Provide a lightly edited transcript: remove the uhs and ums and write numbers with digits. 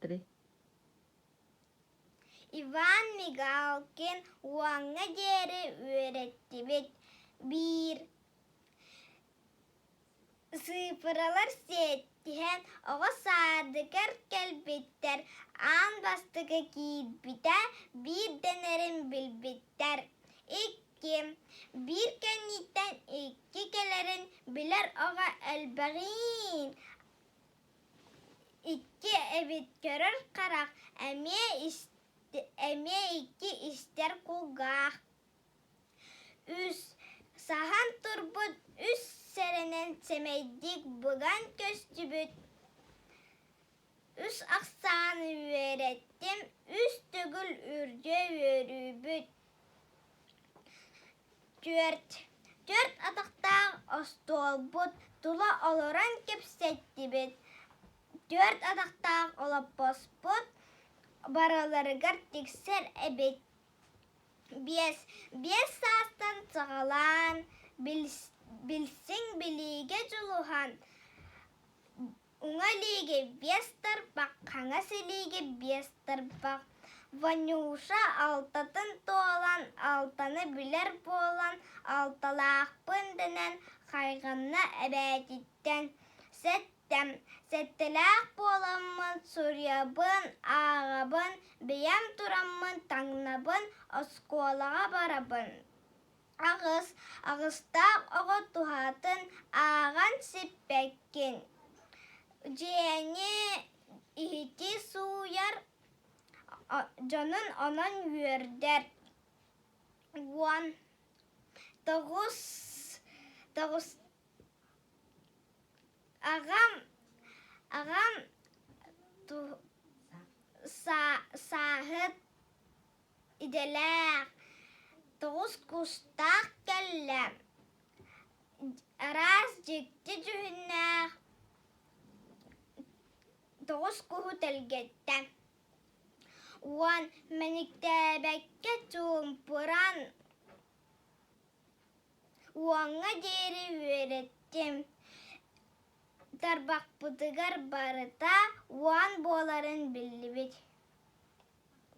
Три. Иван Мигалкин уоҥҥа диэри үөрэттибит. Биир Сыыпыралар сиэттиһэн оҕо саадыгар кэлбиттэр, аан бастакы киирбитэ биир дэнэрин билбиттэр. Икки, биир кэнниттэн икки кэлэрин билэр оҕо элбэҕиин. Икки эбит көрөр харах, эмиэ, эмиэ икки истэр кулгаах. Үс, саһан турбут үс сэрэнэн сэмэйдик быган көстүбүт үс ахсааны үөрэттим, үс төгүл үрдүө үөрүүбүт. Түөрт, түөрт атахтаах остуолбут тула олорон кэпсэттибит, түөрт атахтаах олоппоспут барыларыгар тиксэр эбит. Биэс, биэс саастан саҕалаан, билсиҥ билиигэ дьулуһан, уҥа илиигэ биэс тарбах, хаҥас илиигэ биэс тарбах. Ванюша алтатын туолан, алтаны билэр буолан, алталаахпын дэнэн хайҕанна эбээтиттэн. Сэттэ Сэттэлээх буоламмын суруйабын, ааҕабын, бэйэм тураммын таҥнабын, оскуолаҕа барабын. Аҕыс Аҕыстаах оҕо туһатын ааҕан сиппэккин. Дьиэни иһити сууйар, дьонун онон үөрдэр. 19 тоҕус Аҕам аҕам сааһыт идэлээх, тоҕус кустаах кэллэ, араас дьикти дьүһүннээх тоҕус куһу тэлгэттэ. Уон мэниктээбэккэ чуумпуран Уоҥҥа диэри үөрэттим, тарбахпытыгар барыта уон буоларын биллибит.